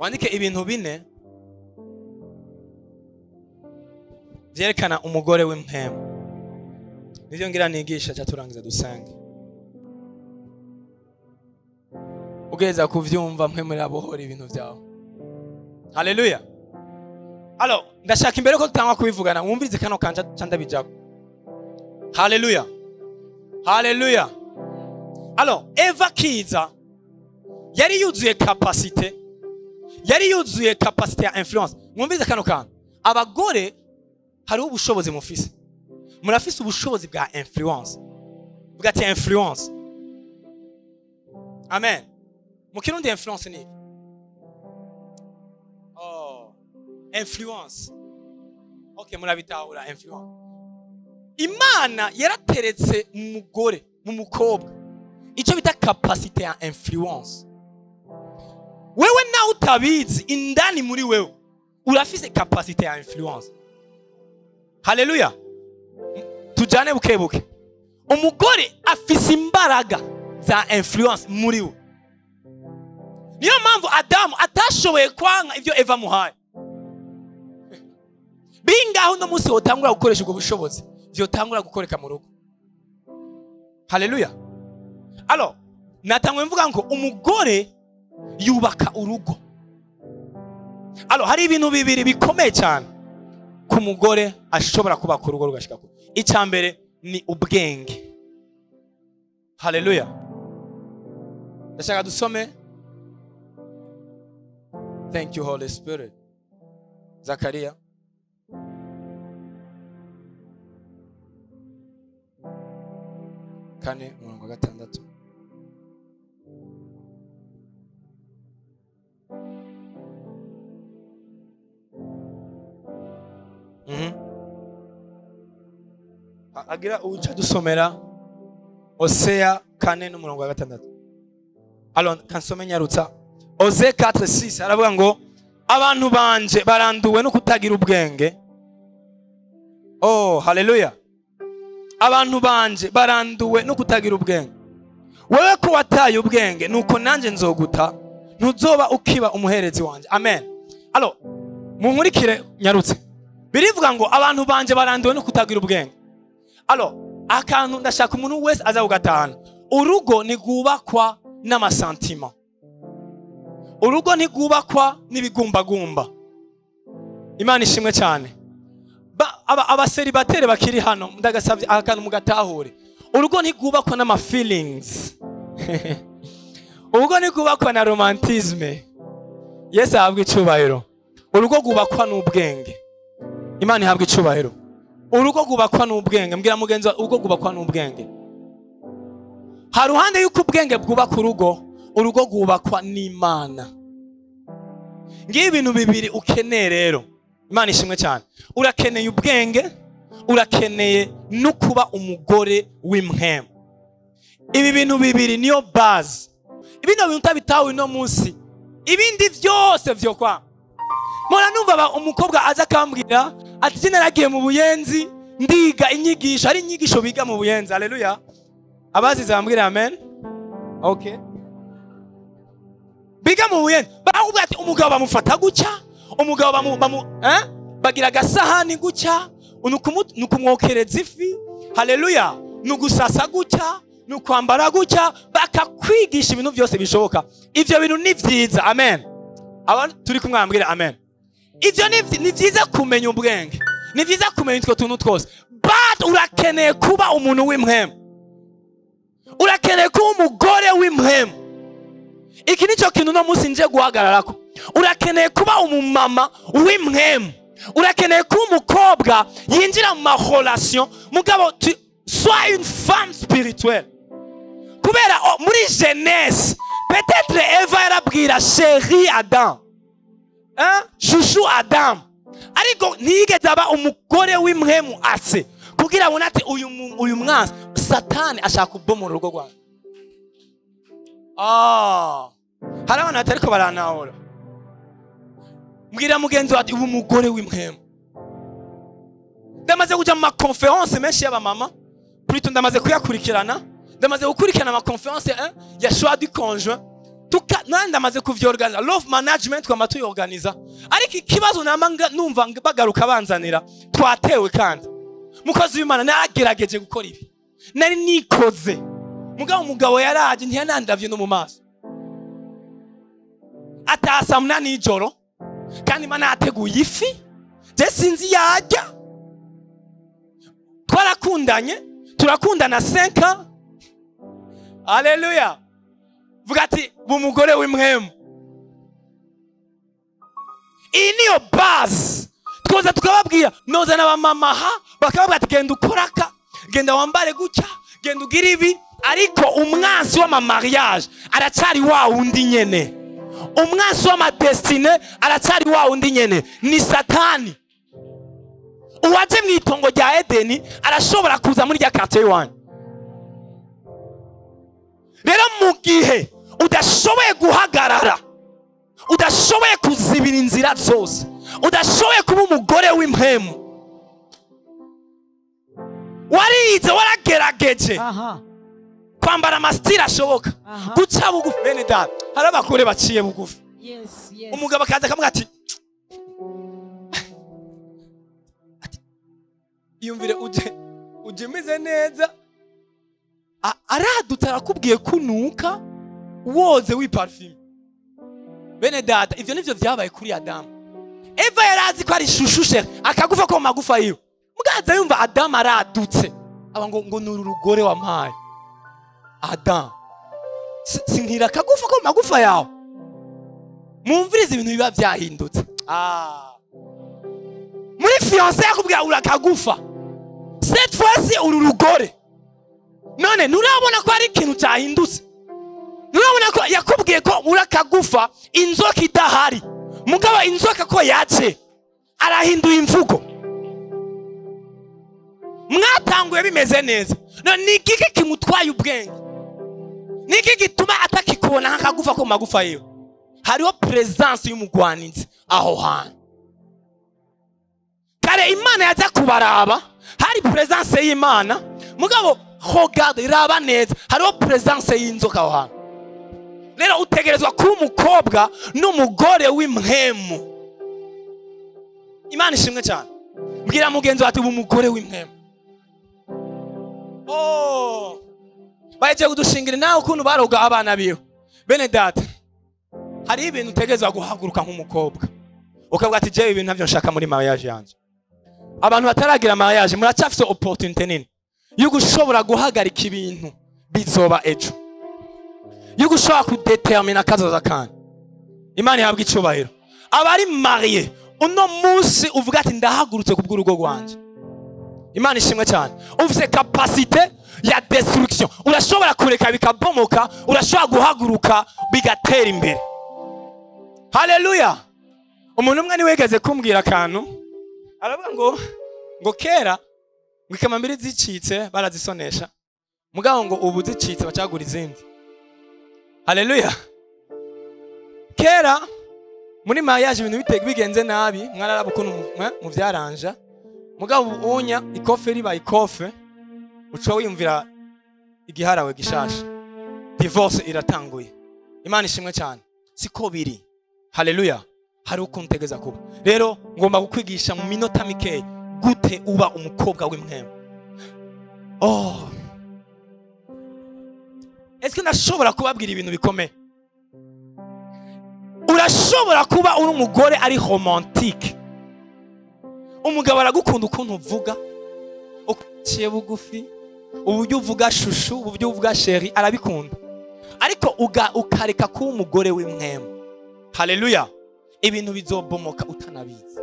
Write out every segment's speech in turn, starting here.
Wandike ibintu bine vyerekana umugore w'impwemu. Nivyo ngira nigisha cha turangiza dusenge. Ugeza kuvyumva mpwemu irabohora ibintu vyawe. Haleluya. Alors, ndashaka imbere ko tutangwa kubivugana mwumvirize kano kanja candabijako. Haleluya. Haleluya. Alors, Eva kiza yari yuzuye capacité. Yari yuzuye capacité ya influence. Mwumvirize kano kantu. Abagore hari ubushobozi mufise. Murafise ubushobozi bwa influence. Bwati influence. Amen. Mu kirundi influence ni oh, influence. Okay, murabitahura influence. Imana yarateretse mu mugore, mu mukobwa, icyo bita capacité ya influence. Wewe nawe utabizi, indani muri wewe urafise capacité ya influence. Haleluya. Tujane buke buke. Umugore afise imbaraga za influence muri we. Niyo mpamvu Adamu atashoboye kwanga ivyo Eva muhaye. Bingaho no musi wotangura gukoresha ubwo bushobozi, vyotangura gukoreka mu rugo. Haleluya. Alors, natangwe mvuga ngo umugore yubaka urugo. Alors, hari ibintu bibiri bikomeye cyane ku mugore ashobora kubaka urugo rugashika kure. Icya mbere ni ubwenge. Haleluya. Ndashaka dusome. Thank you, Holy Spirit. Zakaria 4:6. Agira uca dusomera Hosea 4:6. Alors kansome nyarutsa. Hosea 4:6 aravuga ngo abantu banje baranduwe no kutagira ubwenge. Oh, haleluya. Abantu banje baranduwe no kutagira ubwenge. Wewe ko wataye ubwenge nuko nanje nzoguta, ntuzoba ukiba umuherezi wanje. Amen. Alors munkurikire nyarutse. Birivuga ngo abantu banje baranduwe no kutagira ubwenge. Alors akantu ndashaka umuntu wese aza kugatahana. Urugo ntigubakwa n'amasantima. Urugo ntigubakwa n'ibigumbagumba. Imana ishimwe cyane. Abaseribateri bakiri hano ndagasabye akantu mugatahure. Urugo ntigubakwa n'ama feelings. Urugo ntigubakwa na romantisme. Yesu ahabwe icubahiro. Urugo rwubakwa n'ubwenge. Imana ihabwe icubahiro. Urugo rwubakwa n'ubwenge. Mbwira mugenzi wawe, urugo rwubakwa n'ubwenge. Haruhande yuko ubwenge bwubaka urugo, urugo rwubakwa n'Imana. Ngiye ibintu bibiri ukeneye rero. Imana ishimwe cyane. Urakeneye ubwenge, urakeneye no kuba umugore w'impwemu. Ibi bintu bibiri niyo base. Ibino bintu utabitawe no munsi, ibindi vyose vyo kwa. Mora numva umukobwa aza akambwira ati je naragiye mu Buyenzi ndiga inyigisho, ari inyigisho biga mu Buyenzi. Haleluya. Abazize bambwira amen. Okay. Biga mu Buyenzi barakubwira ati umugabo bamufata gutya, umugabo bamu bagira agasahani gutya, nukumwokereza ifi. Haleluya. Nugusasa gutya, nukwambara gutya, bakakwigisha ibintu byose bishoboka. Ivyo bintu ni vyiza. Amen. Abantu turi kumwambwira amen. Ivyo ni vyiza kumenya ubwenge, ni vyiza kumenya utwo tuntu twose, but urakeneye kuba umuntu w'impwemu. Urakeneye kuba umugore w'impwemu. Iki nico kintu no munsi nje guhagararako. Urakeneye kuba umumama w'impwemu. Urakeneye kuba umukobwa yinjira mu ma relation, mugabo tu sois une femme spirituelle. Kubera muri jeunesse, peut-être Eva yarabwira chéri Adam, hein, chouchou Adam, ariko ntiyigeze aba umugore w'impwemu ase kugira abone ati uyu mwansi Satani ashaka kubomora urugo rwawe. Hari abantu batariko baranahura. Mbwira mugenzi wawe ubu umugore w'impwemu. Ndamaze kuja mu ma conference menshi y'abamama, plutôt ndamaze kuyakurikirana, ndamaze gukurikirana ama conference ya choix du conjoint. Nandi amaze kuvyorganiza love management, twama tuyorganiza, ariko ikibazo nama numva bagaruka banzanira, twatewe kandi mukozi w'Imana, naragerageje gukora ibi, nari nikoze, mugabo umugabo yaraje ntiyanandavye no mu maso, ataha saa 8 y'ijoro kandi Imana yateguye ifi, je sinzi yajya. Twarakundanye, turakundana 5 ans. Haleluya. Vuga ati bumugore w'impwemu. Iyi niyo base twoza tukababwira, noza n'abamama ha bakababwira ati genda ukoraka, genda wambare gutya, genda ugire ibi, ariko umwansi w'amamariage aracyari wa wundi nyene, umwansi w'amadestine aracyari wa wundi nyene, ni Satani. Uwaje mu itongo rya Edeni arashobora kuza muri rya quartier iwanyu. Rero mu gihe udashoboye guhagarara, udashoboye kuzibira inzira zose, udashoboye kuba umugore w'impemu, warize, waragerageje kwambara amasitiri ashoboka, guca bugufi. Bene data, hari abagore baciye bugufi. Yes. Umugabo akaza akamubwira ati iyumvire uje umeze neza, aradutse arakubwiye kunuka woze wiparfume. Bene data, ivyo nivyo vyabaye kuri Adamu. Eva yarazi ko ari shushushe akagufa ko magufa yiwe, mugaza yumva Adamu aradutse aba ngo nuru rugore wampaye Adamu, sinkira akagufa ko magufa yawe. Mumvirize ibintu biba vyahindutse. Muri fiancé yakubwira urakagufa, cette fois-ci uru rugore. None nurabona ko ari ikintu cyahindutse, nurabona ko yakubwiye ko urakagufa inzoka idahari, mugabo inzoka ko yaje arahinduye imvugo. Mwatanguye bimeze neza, none ni igiki kimutwaye ubwenge? Ni iki gituma atakikubona nk'akagufa ko magufa yiwe? Hariho presence y'umugwaninzi aho hantu. Kare Imana yaza kubaraba, hari presence y'Imana, mugabo regarde, raba neza, hariho presence y'inzoka aho hantu. Rero utegerezwa kuba umukobwa n'umugore w'impwemu. Imana ishimwe cyane. Mbwira mugenzi wawe ati umugore w'impwemu. Oh, baje kudushingira nawe ukuntu baroga abana biwe. Bene data, hari ibintu utegerezwa guhaguruka nk'umukobwa ukavuga ati jewe ibintu ntavyo nshaka muri mariage yanje. Abantu bataragira mariage muracyafise opportunité nini yo gushobora guhagarika ibintu bizoba ejo, yo gushobora kudetermina kazoza kanyu. Imana ihabwe icubahiro. Abari marié uno munsi uvuga ati ndahagurutse kubw'urugo rwanje. Imana ishimwe cyane. Ufise capacité ya destruction, urashobora kureka bikabomoka, urashobora guhaguruka bigatera imbere. Haleluya. Umuntu umwe niwe yigeze kumbwira akantu, aravuga ngo kera ngo ikamambiri zicitse barazisonesha, mugabo ngo ubu zicitse bacagura izindi. Haleluya. Kera muri mariage ibintu bigenze nabi, mwararaba ukuntu muvyaranja, mugabo ubunya ikofe riba ikofe, uca wiyumvira igiharawe gishasha, divorce iratanguye. Imana ishimwe cyane. Siko biri. Haleluya. Hari uko ntegeza kuba. Rero ngomba kukwigisha mu minota mike gute uba umukobwa w'impwemu. Oh, est-ce ndashobora kubabwira ibintu bikomeye? Urashobora kuba uri umugore ari romantique, umugabo aragukunda ukuntu uvuga, uciye bugufi, uburyo uvuga shushu, uburyo uvuga chéri, arabikunda, ariko ukareka kuba umugore w'impwemu. Haleluya. Ibintu bizobomoka utanabizi.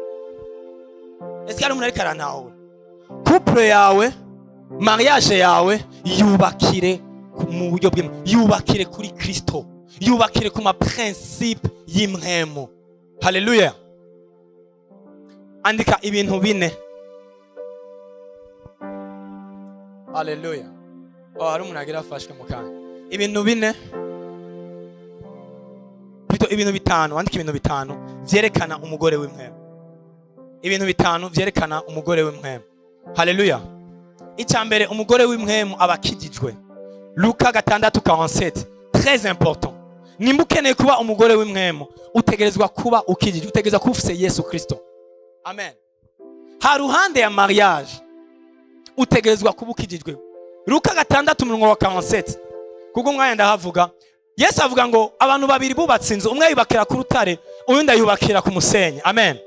Ese hari umuntu ariko arantahura? Couple yawe, mariage yawe, yubakire mu buryo bw'imwe, yubakire kuri Kristo, yubakire ku ma principe y'imwemu. Haleluya. Andika ibintu bine. Haleluya. Oh, hari umuntu agira afashwe mu kanya. Ibintu bine, plutôt ibintu bitanu. Andika ibintu bitanu vyerekana umugore w'imwemu. Ibintu bitanu vyerekana umugore w'imwemu. Haleluya. Icya mbere, umugore w'imwemu aba akijijwe. Luka 6:47, très important. Nimba ukeneye kuba umugore w'imwemo, utegerezwa kuba ukijijwe, utegerezwa kuba ufise Yesu Kristo. Amen. Haruhande ya mariage utegerezwa kuba ukijijwe. Luka 6:47, kuko umwanya ndahavuga. Yesu avuga ngo abantu babiri bubatse inzu, umwe yubakira ku rutare, uwundi ayubakira ku musenyi. Amen.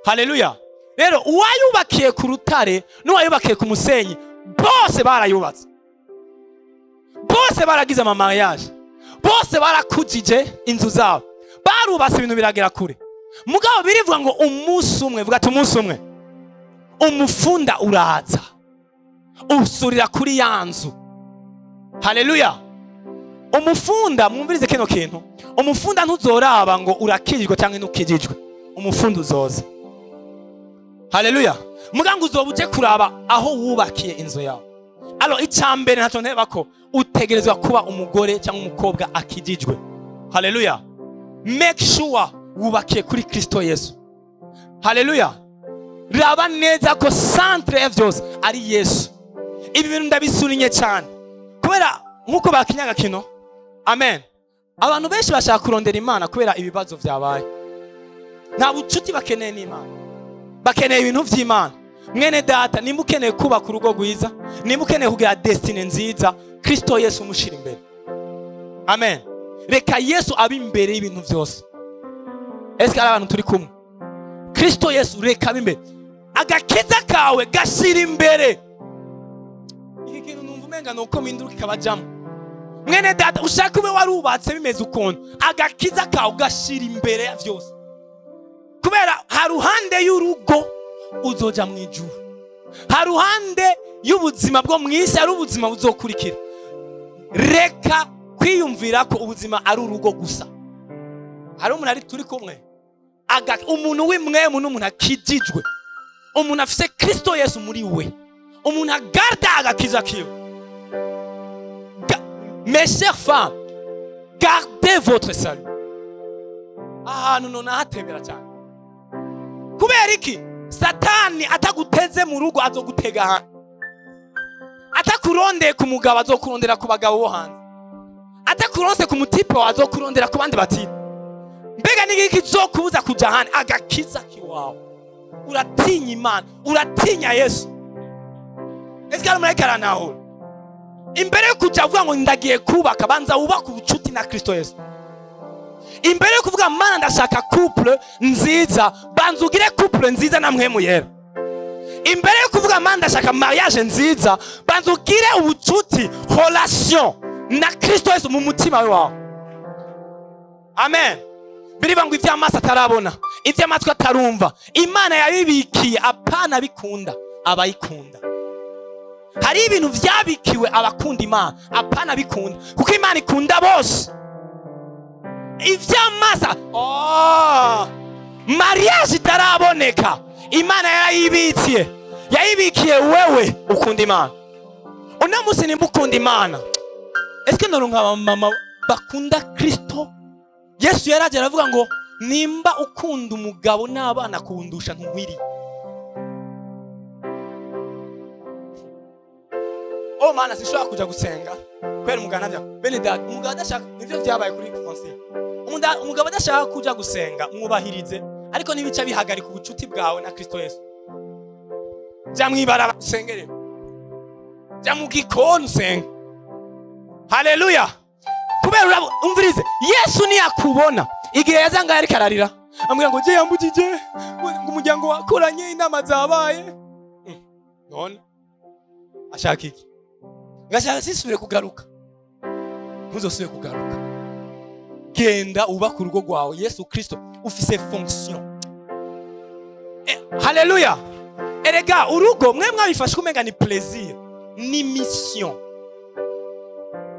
Haleluya. Rero uwayubakiye ku rutare n'uwayubakiye ku musenyi bose barayubatse, bose baragize ama mariage, bose barakujije inzu zabo, barubatse ibintu biragera kure. Mugabo birivuga ngo umunsi umwe, vuga ati umunsi umwe, umufunda uraza usurira kuri ya nzu. Haleluya. Umufunda, mwumvirize kino kintu, umufunda ntuzoraba ngo urakijijwe cyangwa ntukijijwe, umufunda uzoza. Haleluya. Muganga uzoba uje kuraba aho wubakiye inzu yawe. Alo icambere ntacyo nteba ko utegerezwa kuba umugore cyangwa umukobwa akijijwe. Haleluya. Make sure wubakiye kuri Kristo Yesu. Haleluya. Raba neza ko centre ya vyose ari Yesu. Ibi bintu ndabisurinye cyane kubera nkuko bakinyaga kino. Amen. Abantu benshi bashaka kurondera Imana kubera ibibazo vyabaye. Nta bucuti bakeneye n'Imana, bakeneye ibintu vy'Imana. Mwene data, nimba ukeneye kubaka urugo rwiza, nimba ukeneye kugira destiny nziza, Kristo Yesu umushira imbere. Amen. Reka Yesu abe imbere y'ibintu vyose. Eske ari abantu turi kumwe? Kristo Yesu reka abe imbere. Agakiza kawe gashira imbere. Iki kintu numva umenga nuko minduka ikabajamo. Mwene data, ushaka ube warubatse bimeze ukuntu, agakiza kawe gashira imbere ya vyose. Kubera haruhande y'urugo uzoja mu ijuru, haruhande y'ubuzima bwo mwisi ari ubuzima buzokurikira. Reka kwiyumvira ko ubuzima ari urugo gusa. Hari umuntu ari turi kumwe, umuntu w'imwemu n'umuntu akijijwe, umuntu afise Kristo Yesu muri we, umuntu agarda agakiza kiwe. Mes chères femmes, gardez votre salut. Ahantu none ahatembera cyane. Kubera iki? Satani ataguteze mu rugo azogutega hanze, atakurondeye ku mugabo azokurondera ku bagabo bo hanze, atakuronse ku mutipe wawe azokurondera ku bandi batipe. Mbega n'iki kizokubuza kuja hanze? Agakiza kiwawe. Uratinya Imana, uratinya Yesu. Ese ari mureka aranahura. Imbere yo kuja uvuga ngo ndagiye kubaka, banza wubake ubucuti na Kristo Yesu. Imbere yo kuvuga Mana ndashaka couple nziza, banza ugire couple nziza na mwemu yera. Imbere yo kuvuga Mana ndashaka mariage nziza, banza ugire ubucuti, relation na Kristo Yesu mu mutima wawe. Amen. Birivuga ngo ivy'amaso atarabona, ivy'amatwi atarumva, Imana yabibikiye apana bikunda abayikunda. Hari ibintu vyabikiwe abakunda Imana, apana bikunda, kuko Imana ikunda bose. Ivy'amaso, oh, mariage itaraboneka, Imana yarayibikiye, yayibikiye wewe ukunda Imana. Uno musi nimba ukunda Imana, eske noronka mama bakunda Kristo? Yesu yaraje aravuga ngo nimba ukunda umugabo n'abana kundusha ntunkwiriye. Oh mana, sinshobora kuja gusenga kubera umugabo navya. Bene data, umugabo adashaka, nivyo vyabaye kuri Francine. Umugabo adashaka kuja gusenga, mwubahirize, ariko nibica bihagarika ubucuti bwawe na Kristo Yesu. Ja mwibaraba usengere, ja mu gikoni usenge. Haleluya. Kubera umvirize, Yesu niyakubona igihe yazanga yariko ararira, amubwira ngo je yambujije ngo umuryango wakoranye inama zabaye. None ashaka iki? Ngashaka sisubire kugaruka. Ntuzosubire kugaruka. Genda ubaka urugo rwawe. Yesu Kristo ufise fonction. Haleluya. Erega urugo mwe mwabifashe kumenga ni plaisir, ni mission.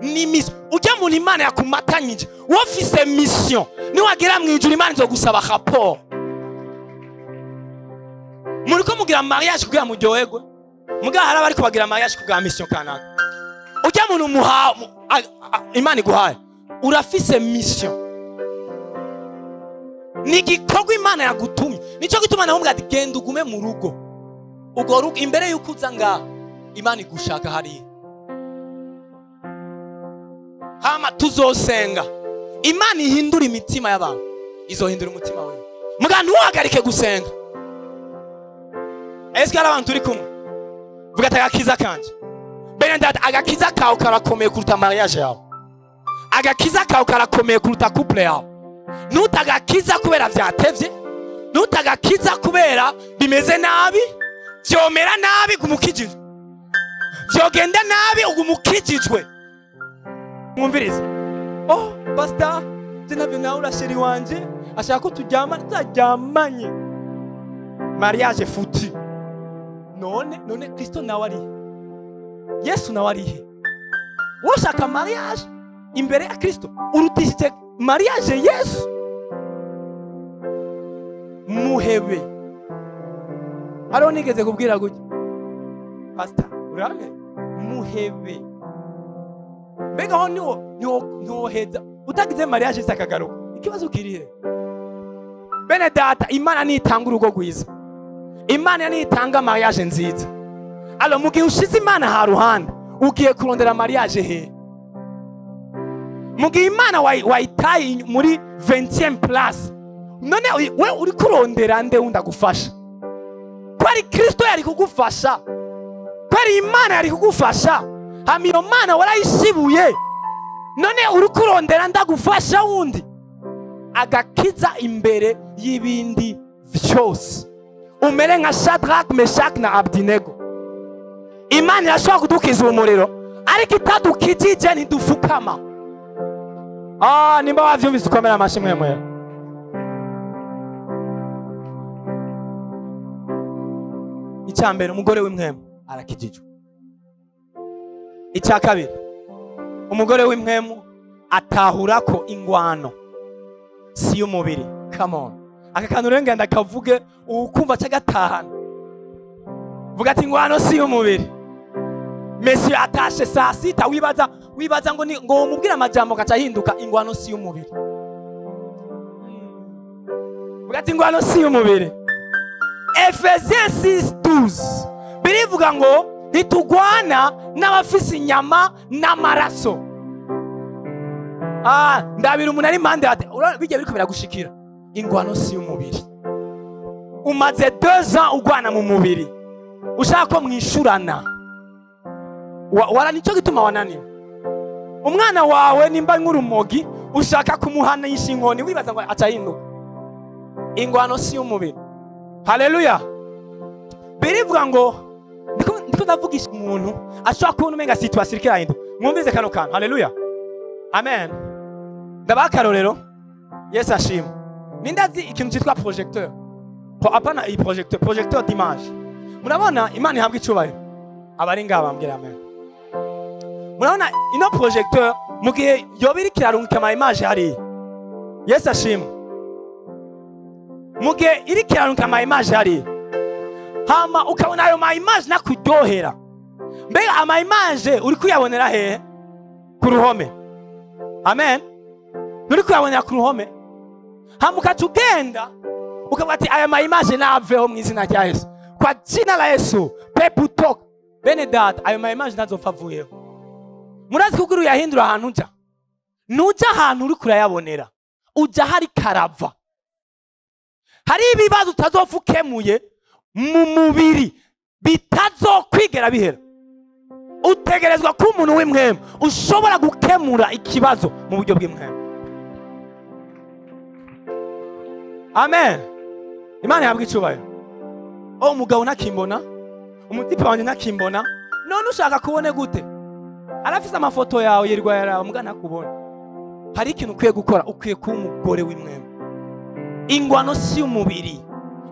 Ni mission. Ujya mu Imana yakumatanyije, wofise mission. Niwagera mu ijuru Imana izogusaba rapport. Muriko mugira mariage kugira muryoherwe. Muga hari abari kubagira mariage kugira mission kanaka. Ujya muntu muha Imana iguhaye, urafise mission. Ni igikorwa Imana yagutumye. Nico gituma naho ati genda ugume mu rugo. Ugo rugo imbere yuko uza ngaha Imana igushaka hariya. Hama tuzosenga. Imana ihindura imitima y'abantu, izohindura umutima wawe. Muga ntuhagarike gusenga. Eske hari abantu turi kumwe? Vuga ati agakiza kanje. Bene data, agakiza kawe karakomeye kuruta mariage yawe. Agakiza kawe karakomeye kuruta couple yawe. Nutagakiza kubera vyatevye, nutagakiza kubera bimeze nabi, vyomera nabi gumukijijwe, vyogenda nabi ugumukijijwe. Mwumvirize. Oh, pastor, je navyo nawe urasheri wanje ashaka ko turyamana, tutaryamanye. Mariage foutu. None Kristo nawe ari he? Yesu nawe ari he? Woshaka mariage imbere ya Kristo, urutishije mariage Yesu. Muhebe. Hariho nigeze kubwira gutya, pastor, urame muhebe. Mbega aho niwo heza utagize mariage isakagaruka. Ikibazo kiri he? Bene data, Imana nitanga urugo rwiza, Imana nitanga mariage nziza. Alo, mu gihe ushize Imana ha ruhande, ugiye kurondera mariage he? Mu gihe Imana wayitaye muri 20e place, none we uri kurondera nde wundi agufasha? Ko ari Kristo yari kugufasha, ko ari Imana yari kugufasha, hama iyo Mana warayishibuye, none uri kurondera ndagufasha wundi? Agakiza imbere y'ibindi vyose. Umere nka Shadrach, Meshach na Abdinego. Imana irashobora kudukiza umuriro, ariko itadukijije ntidufukama. Ah, nimba wavyumvise ukomera amashi mwemwe. Icya mbere, umugore w'impwemu arakijijwe. Icya kabiri, umugore w'impwemu atahura ko ingwano si y'umubiri. Come on, aka kantu rero ngenda kavuge ukumva cagatahana. Vuga ati ingwano si y'umubiri. Monsieur atashe saa sita, wibaza ngo ni ngo umubwire amajambo gaca ahinduka. Ingwano si y'umubiri. Vuga ati ingwano si y'umubiri. Efesiens 6:12 birivuga ngo ntitugwana n'abafise inyama n'amaraso. Ah, ndabira umuntu ari impande ati bijya biriko biragushikira. Ingwano si y'umubiri. Umaze 2 ans ugwana mu mubiri, ushaka ko mwishurana. Wara nico gituma wananiwe. Umwana wawe nimba nk'urumogi, ushaka kumuhanisha inkoni, wibaza ngo aca ahinduka. Ingwano si y'umubiri. Haleluya. Birivuga ngo ndiko ndavugisha umuntu ashobora kubona umenga situation iriko irahinduka. Mwumvirize kano kantu. Haleluya, amen. Ndabaha akarorero. Yesu ashimwe. Ninde azi ikintu cyitwa projecteur? Hapana iyi projecteur, projecteur d'image. Murabona, Imana ihabwa icubahiro, abari ngaha bambwira amen. Murabona ino projecteur, mu gihe yoba iriko irarungika ama image hariya, Yesu ashimwe, mu gihe iriko irarungika ama image hariya, hama ukabona ayo ma image nakuryohera, mbega ama image uri kuyabonera hehe? Ku ruhome. Amen. Nturi kuyabonera ku ruhome? Hama ukaca ugenda ukavuga ati aya ma image naveho mu izina rya Yesu, kwa jina la Yesu, pepo toka. Bene data, ayo ma image ntazopfa avuyeho. Murazi kugira uyahindura, ahantu uja, nuja ahantu uri kurayabonera, uja hari karava. Hari ibibazo utazopfa ukemuye mu mubiri bitazokwigera bihera. Utegerezwa kuba umuntu w'impwemu ushobora gukemura ikibazo mu buryo bw'impwemu. Amen. Imana ihabwa icubahiro. Oh, umugabo ntakimbona, umutipe wanjye ntakimbona. None ushaka kubone gute? Arafise amafoto yawe yirirwa yaraba, muga ntakubona. Hari ikintu ukwiye gukora, ukwiye kuba umugore w'impwemu. Ingwano si umubiri,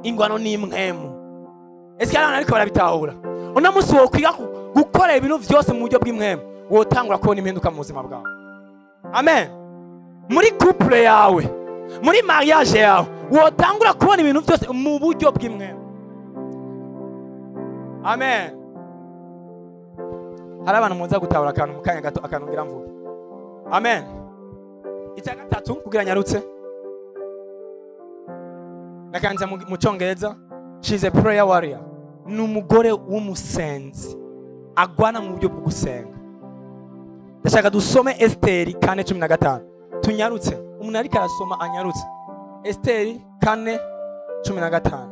ingwano ni impwemu. Ese abantu ariko barabitahura? Uno munsi wokwiga gukora ibintu vyose mu buryo bw'impwemu, wotangura kubona impinduka mu buzima bwawe. Amen. Muri couple yawe, muri mariage yawe, wotangura kubona ibintu byose mu buryo bw'impwemu. Amen. Hari abantu muza gutahura akantu mu kanya gato, akantu ngira mvuge. Amen. Icya gatatu, kugira nyarutse, nakanze mu cyongereza, she's a prayer warrior. Ni umugore w'umusenzi, agwana mu buryo bwo gusenga. Ndashaka dusome Esiteri 4:15. Tunyarutse, umuntu ariko arasoma anyarutse. Esteri 4:15.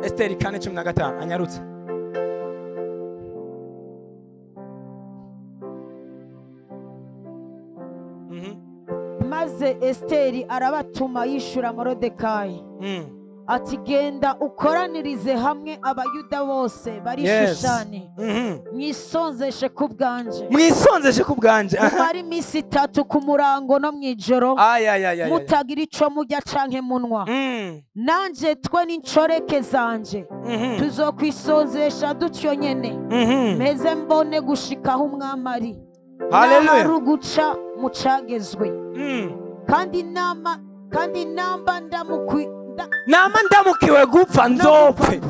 Esteri 4:15 anyarutse. Maze Esteri arabatuma yishura Moridekayi. Ati genda ukoranirize hamwe Abayuda bose bari Shushani, mwisonzeshe ku bwanje, mwisonzeshe ku bwanje, mumare iminsi 3 ku murango no mwijoro, mutagira ico murya canke munwa. Nanje twe n'incoreke zanje tuzokwisonzesha dutyo nyene, meze mbone gushikaho umwami ari. Haleluya. Ruguca mucagezwe. Kandi nama kandi namba ndamukwi nama ndamukiwe gupfa nzopfe.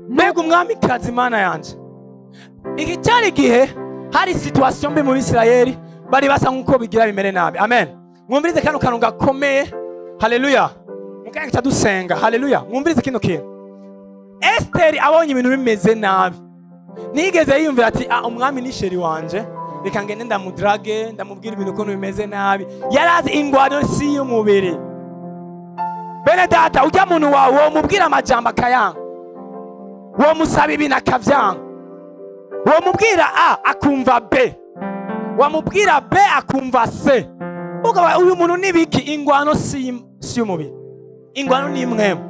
Mbega umwamikazi Imana yanje. Iki cyari gihe hari situation mbi mu Bisirayeli, bari basa nkuko bigira bimere nabi. Amen. Mwumvirize kano kantu gakomeye. Haleluya. Mukanya cyadusenga. Haleluya. Mwumvirize kino kintu. Esteri abonye ibintu bimeze nabi, nigeze yiyumvira ati umwami ni sheri wanje, reka ngende ndamudrage, ndamubwira ibintu ukuntu bimeze nabi. Yarazi ingwano si y'umubiri. Bene data, ujya muntu wawe womubwira amajambo akayanga, womusaba ibintu akavyanga, womubwira A akumva B, wamubwira B akumva C. Ukaba uyu muntu nibiki? Ingwano si y'umubiri, ingwano ni imwemu.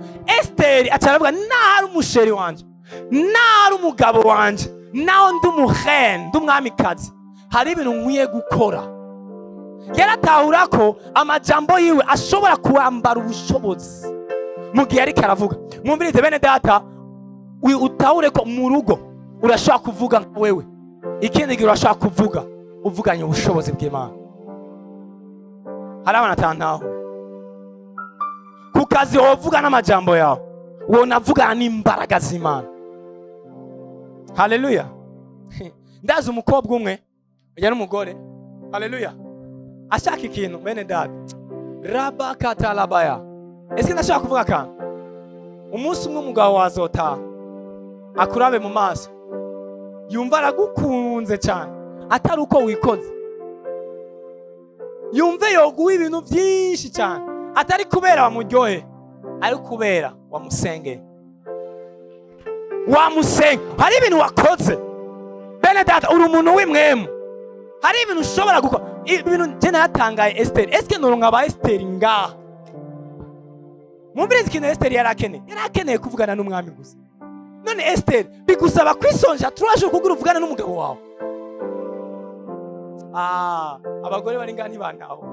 Esteri acaravuga nahari umusheri wanje, nahari umugabo wanje, naho ndi umuhene, ndi umwamikazi, hari ibintu nkwiye gukora. Yaratahura ko amajambo yiwe ashobora kuambara ubushobozi mu gihe ariko aravuga. Mwumvirize bene data, utahure ko mu rugo urashobora kuvuga nka wewe, ikindi gihe urashobora kuvuga uvuganye ubushobozi bw'Imana. Hari abana tantaho ku kazi wovuga n'amajambo yawe, wonavugana n'imbaraga z'Imana. Haleluya. Ndazi umukobwa umwe yari umugore. Haleluya. Ashaka ikintu bene data, rabakatalabaya. Ese ndashaka kuvuga akantu. Umunsi umwe umugabo wazotaha akurabe mu maso, yumva aragukunze cyane atari uko wikoze, yumve yoguha ibintu byinshi cyane atari kubera wamuryohe, ari kubera wamusengeye. Wamusenge, hari ibintu wakoze bene data, uri umuntu w'imwemu, hari ibintu ushobora gukora. Ibintu je naratangaye Esteri. Eske noronka ba Esteri ngaha? Mwumvirize ikintu Esteri yarakeneye. Yarakeneye kuvugana n'umwami gusa. None Esteri bigusaba kwisonja 3 jours kugira uvugane n'umugabo wawe. Abagore bari ngaha ntibantaho.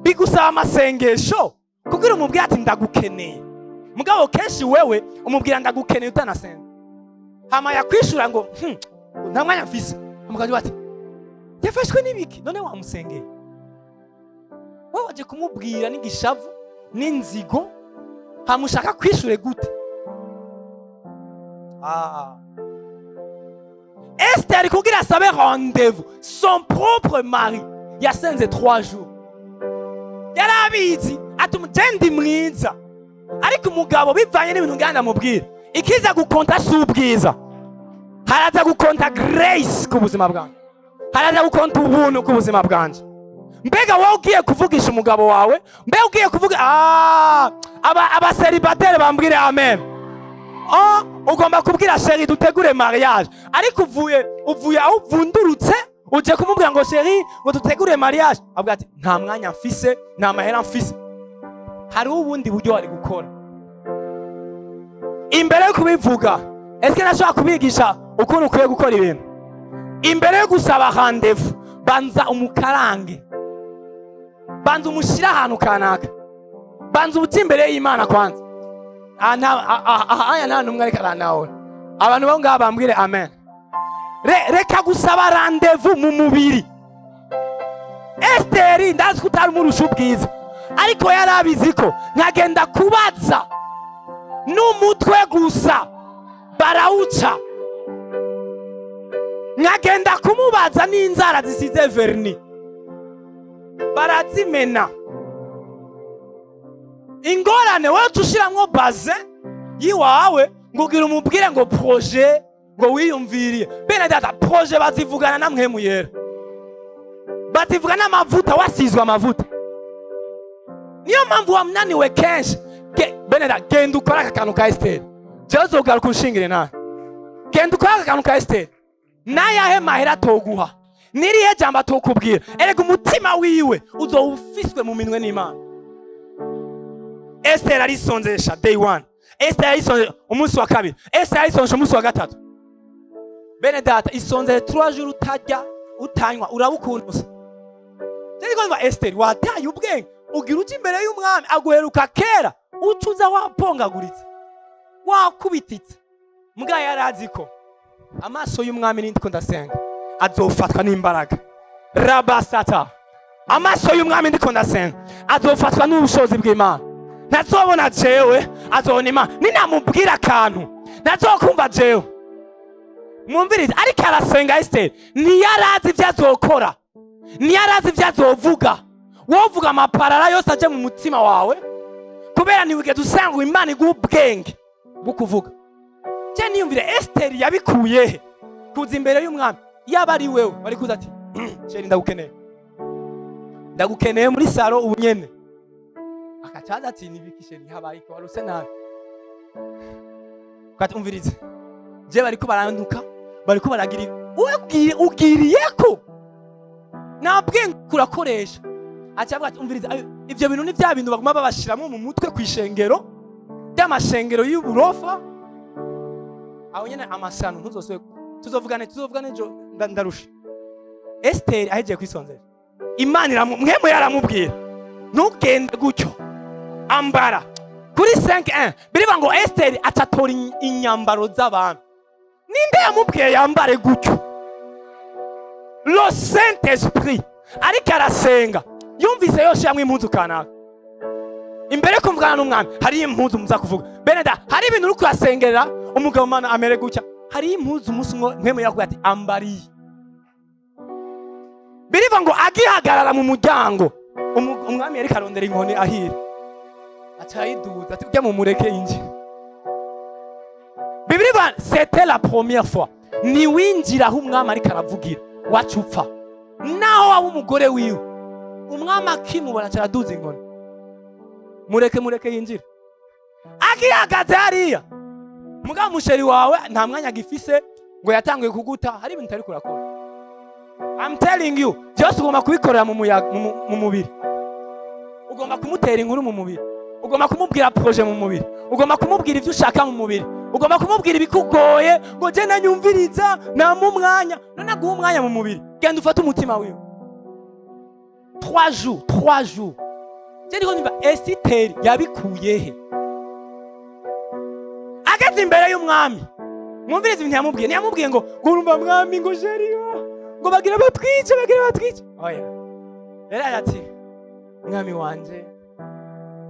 Bigusaba amasengesho kugira umubwire ati ndagukeneye. Mugabo kenshi wewe umubwira ndagukeneye utanasenga. Hama yakwishura ngo nta mwanya mfise. Umugabo ati yafashwe n'ibiki? None wamusengeye. Wowe waje kumubwira n'igishavu n'inzigo, hamushaka kwishure gute? Esther kugira asabe rendez-vous son propre mari yasenze 3 jours. Yarabizi ati umugendi mwiza, ariko umugabo bivanye n'ibintu ngana mubwira, ikiza gukonta si ubwiza, haraza gukonta grace ku buzima bwanjye, haraza gukonta ubuntu ku buzima bwanjye. Mbega wowe ugiye kuvugisha umugabo wawe, mbega ugiye kuvuga abaseribateri bambwire amen. Ugomba kubwira sheri dutegure mariage, ariko uvuye aho uvundurutse uje kumubwira ngo sheri ngo dutegure mariage, avuga ati nta mwanya mfise, nta mahera mfise. Hari ubundi buryo wari gukora imbere yo kubivuga. Eske nashobora kubigisha ukuntu ukwiye gukora ibintu? Imbere yo gusaba rendez-vous, banza umukarange, banza umushira ahantu kanaka, banza uti imbere y'Imana kwanza. Aya nta numwe ariko aranahora. Abantu bo ngaha bambwire amen. Reka gusaba rendez-vous mu mubiri. Esteri ndazi ko utari umurusha ubwiza, ariko yarabizi ko nkagenda kubaza n'umutwe gusa barawuca, nkagenda kumubaza n'inzara zisize verni barazimena. Ingorane wewe tushiramwo baze yiwawe ngo ugira umubwire ngo projet Ngo wiyumviriye. Bene data, projet bazivugana na Mpwemu Yera. Bazivugana n'amavuta, wasizwe amavuta. Niyo mpamvu wamunaniwe kenshi. Bene data, genda ukore aka kantu ka Esther. Jewe uzogaruka unshingire nawe. Genda ukore aka kantu ka Esther. Nayahe mahera atoguha. Nirihe jambo atokubwira. Erega umutima wiwe uzowufiswe mu minwe n'Imana. Esther arisonzesha day 1. Esther arisonzesha umunsi wa kabiri. Esther arisonzesha umunsi wa gatatu. Bene data, isonzere 3 jours utarya utanywa urabukuntuza. Ariko niba Esther wataye ubwenge ugira uti imbere y'umwami aguheruka kera ucuza wapongaguritse wakubititse. Mbwa yarazi ko amaso y'umwami nindiko ndasenga azofatwa n'imbaraga. Rabasata. Amaso y'umwami ndiko ndasenga azofatwa n'ubushobozi bw'Imana. Ntazobona jewe, azobona Imana. Ninamubwira akantu ntazokumva jewe. Mwumvirize, ariko arasenga Esther ntiyarazi ivyo azokora, ntiyarazi ivyo azovuga. Wovuga amaparara yose aje mu mutima wawe kubera ntiwigeze usanga Imana iguha ubwenge bwo kuvuga. Je niyumvire Esther yabikuye he kuza imbere y'umwami? Yaba ari wewe bari kuza ati chéri ndagukeneye, ndagukeneye muri salo ubu nyene. Akacaza ati nibiki chéri, habaye ko waruse nabi. Katumvirize, je bariko baranduka, bariko baragira ugiriye ko nta bwenge kurakoresha. Acavuga ati umvirize, ivyo bintu ni vya bintu baguma babashiramo mu mutwe kwishengero by'amashengero y'uburofa. Aho nyene amasano ntuzoswe tuzovugane ejo ndarusha. Esther ahejeje kwisonzera, Imana Mpwemu yaramubwira ntugende gutyo, ambara. Kuri 5:1 birivuga ngo Esther atatora inyambaro z'abantu. Ninde yamubwiye yambare gutyo? Le Saint Esprit. Ariko arasenga yumvise yose yamwe impuzu kanaka. Imbere yo kuvugana n'umwami hari impuzu muza kuvuga. Bene da, hari ibintu uri kurasengerera umugabo mana amere gutya. Hari impuzu umunsi umwe Mpwemu yakubwira ati ambariye. Birivuga ngo agihagarara mu muryango, umwami yariko arondera inkoni ahira. Acayiduza ati ujya mu mureke injira. Bibiliya c'était la première fois. Ni winjira aho umwami ariko aravugira wacupfa. Naho waba umugore wiwe, umwami akimubona acaraduza inkoni. Mureke mureke yinjira. Agihagaze hariya, mugabo musheri wawe nta mwanya agifise ngo yatanguye kuguta, hari ibintu utari kurakora. I'm telling you, byose ugomba kubikorera mu mubiri. Ugomba kumutera inkuru mu mubiri. Ugomba kumubwira projet mu mubiri. Ugomba kumubwira ivyo ushaka mu mubiri. Ugomba kumubwira ibikugoye ngo je nanyumviriza namu umwanya. None aguha umwanya mu mubiri. Genda ufate umutima wiwe. 3 jours, 3 jours. Je ndiko nimba Esther yabikuye he? Ageze imbere y'umwami. Mwumvirize ibintu yamubwiye. Ntiyamubwiye ngo urumva mwami ngo jeriyo ngo bagira batwice, bagira batwice. Oya. Yari ati mwami wanje,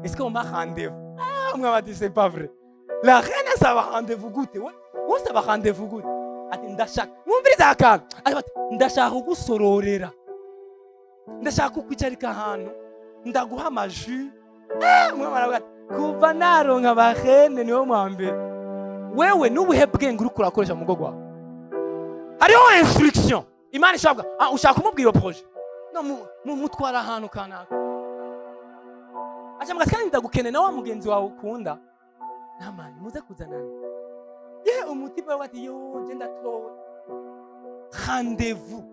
est-ce qu'on m'a rendez-vous? Ah, on m'a dit c'est pas vrai. La reine ça va rendez-vous gute. Ouais, ça va rendez-vous gute. Ati ndashaka. Mwumvirize akantu. Ati ndashaka kugusororera. Ndashaka kukwicarika ahantu. Ndaguha amaju. Ah, mwami aravuga ati kuva naronka bahene niwe mwambere. Wewe n'ubuhe bwenge uri kurakoresha mu rugo rwawe? Hariho instruction. Imana ishaka, ah, ushaka kumubwira projet. No mutwara ahantu kanaka. Acha kandi ndagukene na wa mugenzi wawe ukunda. Namani muze kuzanana. Ye umutipe wati yo je ndatowe. Rendez-vous.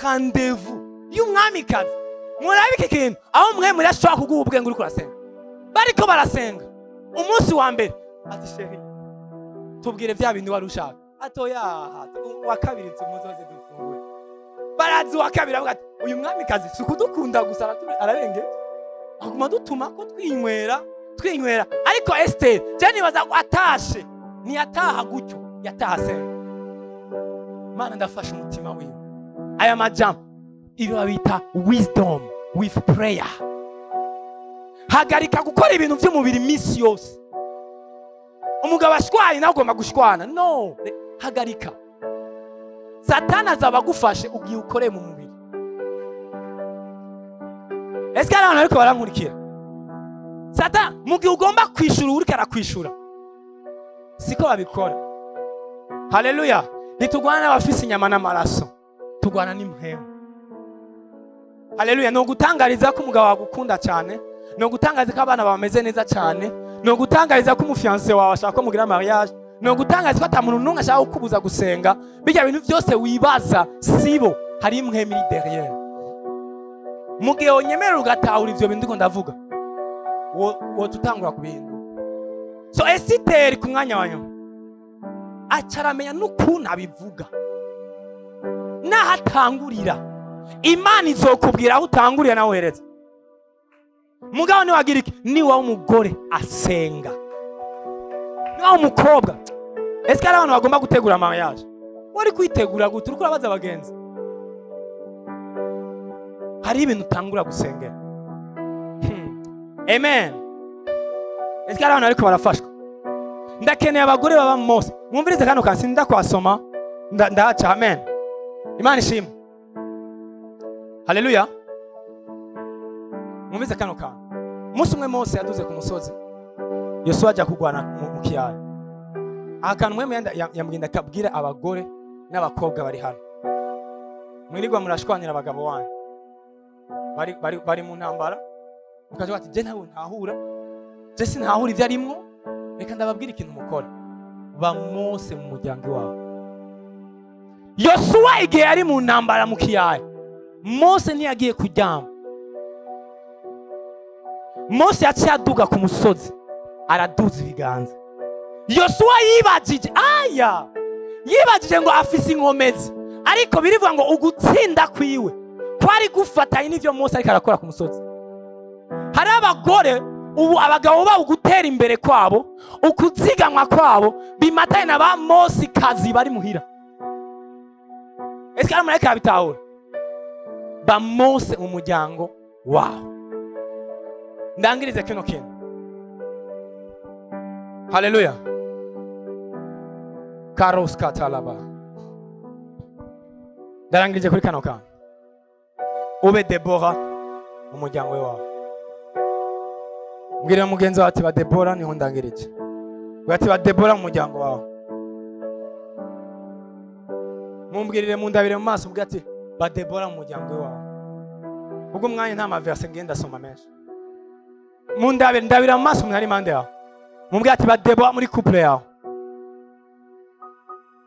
Rendez-vous. Y'umwamikazi. Murabe iki kintu aho mwe murashobora kuguha ubwenge uri kurasenga. Bariko barasenga. Umunsi wa mbere ati chéri tubwire vya bintu wari ushaka. Atoya wa kabiri tumuzoze dufungure. Barazi wa kabiri avuga ati uyu mwamikazi si kudukunda gusa ararengeje. Aguma dutuma ko twinywera twinywera. Ariko Esther je nibaza ko atashe ntiyataha gutyo, yataha asenga. Mana ndafashe umutima wiwe. Aya majambo ibyo babita wisdom with prayer. Hagarika gukora ibintu by'umubiri iminsi yose. Umugabo ashwaye nawe ugomba gushwana. No, hagarika. Satani azaba agufashe ugiye ukore mu mubiri. Ese hari abantu ariko barankurikira? Satani mu gihe ugomba kwishura uriko arakwishura. Siko babikora. Haleluya. Ntitugwana n'abafise inyama n'amaraso, tugwana n'impwemu. Haleluya. No gutangariza ko umugabo wagukunda cyane, no gutangariza ko abana bameze neza cyane, no gutangariza ko umufiancé wawe ashaka ko mugira mariage, no gutangariza ko ata muntu n'umwe ashaka kukubuza gusenga. Bijya bintu byose wibaza sibo, hari impwemu iri derrière. Mu gihe wonyemerera ugatahura ivyo bintu ndiko ndavuga, wo tutangura kubihindura. So Esiteri ku mwanya wa nyuma aca aramenya n'ukuntu abivuga n'aho atangurira. Imana izokubwira aho utangurira nawe uhereza. Mugabo niwagira iki? Niwa umugore asenga, niwa umukobwa. Ese hari abantu bagomba gutegura mariage? Wari kwitegura gute? Uriko urabaza abagenzi. Hari ibintu utangura gusengera. Amen. Ese hari abantu bariko barafashwa? Ndakeneye abagore baba Mose. Mwumvirize kano kansi, ndakwasoma ndahaca. Amen. Imana ishimwe. Haleluya. Mwumvirize kano kantu. Umunsi umwe Mose yaduze ku musozi, Yosuwa ajya kurwana mu kiyaya. Aha kantu mwe yamugenda akabwira abagore n'abakobwa bari hano. Mwirirwa murashwanira abagabo wanyu. Bari mu ntambara. Mukavuga ati je ntawe ntahura. Je sintahura ivyo arimwo. Reka ndababwira ikintu mukora. Ba Mose mu muryango wawe. Yosuwa igihe yari mu ntambara mu kiyaya, Mose ntiyagiye kuryama. Mose yaciye aduga ku musozi, araduza ibiganza. Yosuwa yibajije, aya yibajije ngo afise inkomezi, ariko birivuga ngo ugutsinda kwiwe kwari gufatanye n'ivyo Mose ariko arakora ku musozi. Hari abagore ubu abagabo babo gutera imbere kwabo, ukuzigamwa kwabo bimatanye na ba Mose kazi bari muhira. Ese ari marayika bitahura? Ba Mose mu muryango wawe. Ndangirize kino kintu. Haleluya. Karos katalaba. Ndarangirije kuri kano kantu. Ube Debora mu muryango wawe. Mbwira mugenzi wawe ati ba Debora niho ndangirije. Ati ba Debora mu muryango wawe. Mumbwirire mundabire mu maso mbwira ati ba Debora mu muryango wawe. Ubwo umwanya nta maverse ngenda soma menshi. Mundabire ndabira mu maso umuntu ari impande yawe. Mumbwira ati ba Debora muri couple yawe.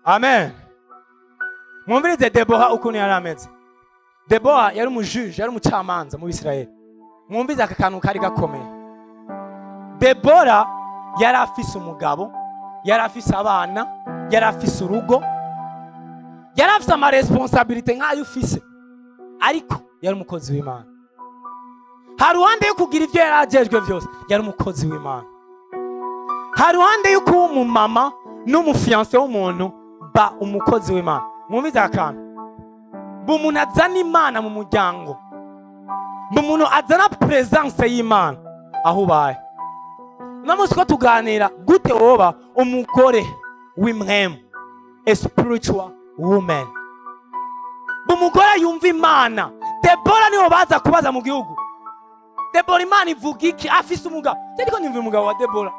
Amen. Mwumvirize Debora ukuntu yari ameze. Debora yari umujuge, yari umucamanza mu Bisirayeli. Mwumvirize aka kantu kari gakomeye. Debora yari afise umugabo, yari afise abana, yari afise urugo, yari afise ama responsabilité nk'ayo ufise, ariko yari umukozi w'Imana. Haruhande yo kugira ivyo yari ajejwe vyose, yari umukozi w'Imana. Haruhande yo kuba umumama n'umufiancé w'umuntu, ba umukozi w'Imana. Mwumvize akantu. Umuntu azana Imana mu muryango, umuntu azana presence y'Imana aho ubaye. Uno munsi ko tuganira gute woba umugore w'impwemu, a spiritual woman. Umugore yumva Imana. Debora niwe baza kubaza mu gihugu. Debora Imana ivuga iki? Afise umugabo. Ariko nyumva umugabo wa Debora.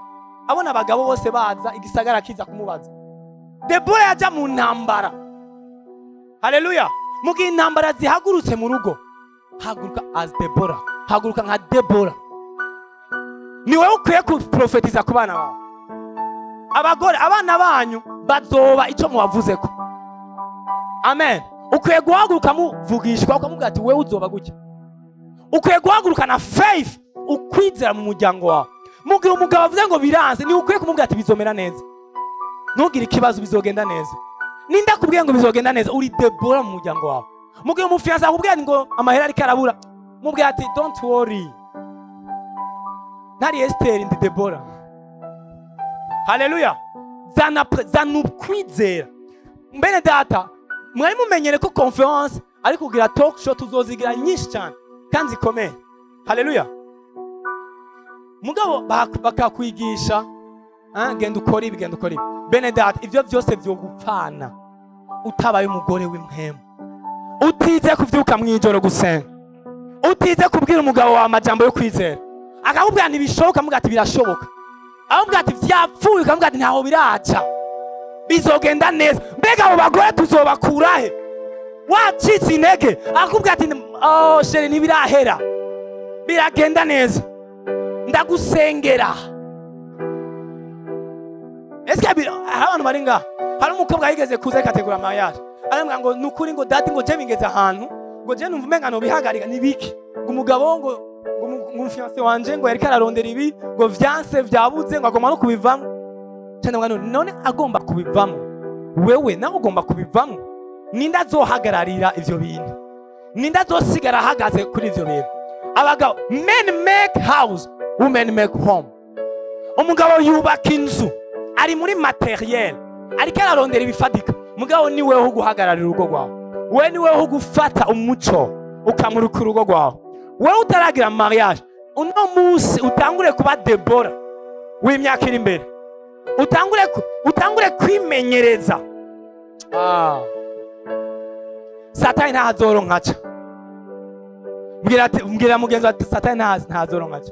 Abona abagabo bose baza igisagara kiza kumubaza. Debora yaja mu ntambara. Haleluya. Mu gihe intambara zihagurutse mu rugo, haguruka as Debora. Haguruka nka Debora. Ni wewe ukwiye kuprofetiza ku bana bawe. Abagore, abana banyu bazoba ico mubavuzeko. Amen. Ukwiye guhaguruka muvugishwa ukamubwira ati wewe uzoba gutya. Ukwiye guhaguruka na faith, ukwizera mu muryango wawe. Mu gihe umugabo avuze ngo biranze, ni ukwiye kumubwira ati bizomera neza. Ntugire ikibazo, bizogenda neza. Ninda kubwiye ngo bizogenda neza, uri Debora mu muryango wawe. Mu gihe umufiancé akubwiye ngo amahera ariko arabura, mubwira ati don't worry. Ntari Esther, ndi Debora. Haleluya. Zana ukwizera. Mbene data, mwari mumenyere ko conference ari kugira talk show tuzozigira nyinshi cyane kandi zikomeye. Haleluya. Mugabo bakakwigisha, genda ukora ibi, genda ukora ibi. Bene data, ivyo vyose vyogupfana utabaye umugore w'impwemu. Utize kuvyuka mwijoro gusenga. Utize kubwira umugabo wa amajambo yo kwizera. Akakubwira ntibishoboka, amuga ati birashoboka. Akakubwira ati vyapfuye, akamubwira ati ntaho biraca. Bizogenda neza. Mbega abo bagore tuzobakurahe? Wacitse intege akubwira ati oh chérie, ntibirahera, biragenda neza, ndagusengera. Ese hari abantu bari ngaha? Hari umukobwa yigeze kuza akategura mariage, arambwira ngo nukuri ngo daddy, ngo je bingeze ahantu ngo je numva umenga nobihagarika. Nibiki? Ngo umugabo ngo ngo fiancé wanje ngo yariko ararondera ibi, ngo vyanse, vyabuze, ngo agomba no kubivamo. Cyane ngo none agomba kubivamo, wewe nawe ugomba kubivamo. Ninde azohagararira ivyo bintu? Ninde azosigara ahagaze kuri ivyo bintu? Abagabo, men make house, women make home. Umugabo yubaka inzu, ari muri matériel, ariko ararondera ibifatika. Mugabo ni wewe guhagararira urugo rwawe, wewe ni wewe gufata umuco ukamurika urugo rwawe. Wewe utaragira mariage, uno munsi utangure kuba Debora w'imyaka iri imbere, utangure kwimenyereza. Satani ntazoronka aca. Mbwira mugenzi ati Satani ntazoronka aca.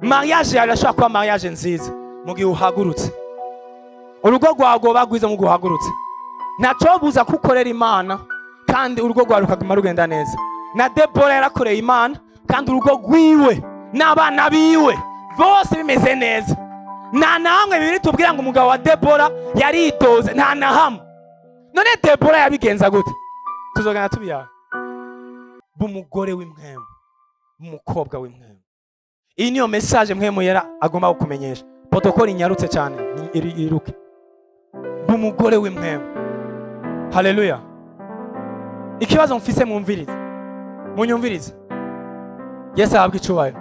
Mariage yawe irashobora kuba mariage nziza mu gihe uhagurutse. Urugo rwawe rwoba rwiza mu gihe uhagurutse. Ntacobuza kukorera Imana kandi urugo rwawe rukaguma rugenda neza. Na Debora yarakoreye Imana kandi urugo rwiwe n'abana biwe bose bimeze neza. Nta na hamwe bibiri tubwira ngo umugabo wa Debora yaritoze, nta na hamwe. None Debora yabigenza gute? Tuzogana tubiyaga. B'umugore w'impwemu, umukobwa w'impwemu. Iyi niyo message Mpwemu Yera agomba kukumenyesha. Protocole inyarutse cyane, iruke. B'umugore w'impwemu. Haleluya. Ikibazo mfise, mwumvirize, munyumvirize. Yesu ahabwe icubahiro.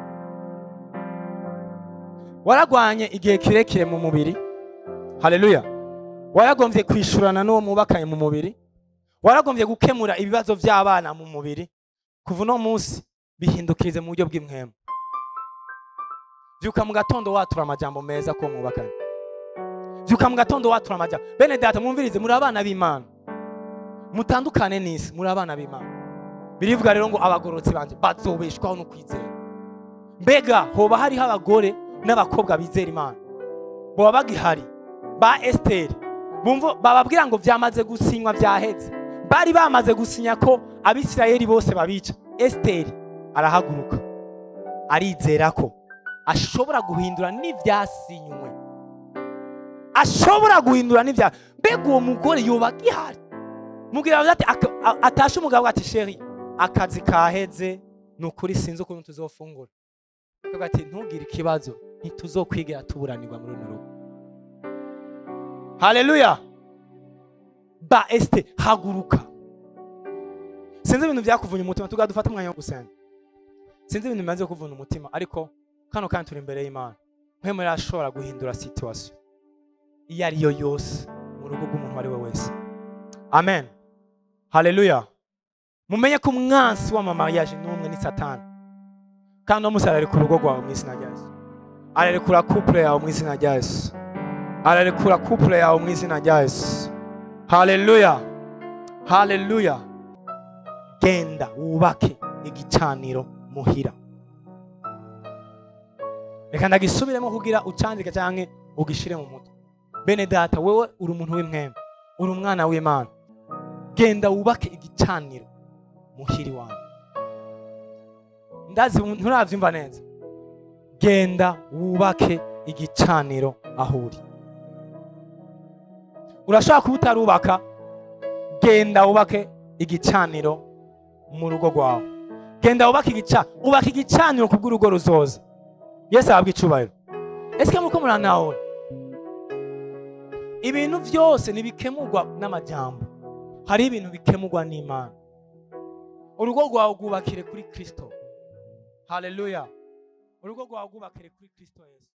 Waragwanye igihe kirekire mu mubiri. Haleluya. Waragombye kwishurana n'uwo mubakanye mu mubiri, waragombye gukemura ibibazo by'abana mu mubiri. Kuva uno munsi bihindukirize mu buryo bw'impwemu. Vyuka mu gatondo watura amajambo meza ko mubakanye. Vyuka mu gatondo watura amajambo. Bene data, mwumvirize, muri abana b'Imana, mutandukane n'isi, muri abana b'Imana. Birivuga rero ngo abagororotsi banje bazobeshwaho no kwizera. Mbega hoba hariho abagore n'abakobwa bizera Imana boba bagihari? Ba Esteri bumva bababwira ngo vyamaze gusinywa, vyaheze, bari bamaze gusinya ko Abisirayeli bose babica. Esteri arahaguruka, arizera ko ashobora guhindura n'ivyasinywe, ashobora guhindura n'ivya. Mbega uwo mugore yoba agihari? Mugira ati atashe umugabo ati chéri, akazi kaheze, ni ukuri sinzi ukuntu tuzofungura. Akavuga ati ntugire ikibazo, ntituzokwigera tuburanirwa muri runo rugo. Haleluya. Ba Este, haguruka. Sinzi ibintu byakuvunye umutima, tuga dufata umwanya wo gusenga. Sinzi ibintu bimaze kuvuna umutima, ariko kano kandi turi imbere y'Imana. Mpwemu ashobora guhindura situation iyo ari yo yose mu rugo rw'umuntu uwo ari we wese. Amen. Haleluya. Mumenye ko umwansi w'amamariage n'umwe, ni Satani. Kandi uno munsi ararekura urugo rwawe mu izina rya Yesu. Ararekura couple yawe mu izina rya Yesu. Ararekura couple yawe mu izina rya Yesu. Haleluya, haleluya. Genda wubake igicaniro muhira. Reka ndagisubiremo kugira ucandike canke ugishire mu mutwe. Bene data, wewe uri umuntu w'impwemu, uri umwana w'Imana. Genda wubake igicaniro muhiri wawe. Ndazi nturavyumva neza. Genda wubake igicaniro aho uri. Urashobora kuba utarubaka, genda wubake igicaniro mu rugo rwawe. Genda wubake ubaka igicaniro kubw'urugo ruzoza. Yesu ahabwe icubahiro. Ese muko muranahura? Ibintu vyose ntibikemurwa n'amajambo, hari ibintu bikemurwa n'Imana. Urugo rwawe rwubakire kuri Kristo. Haleluya. Urugo rwawe rwubakire kuri Kristo Yesu.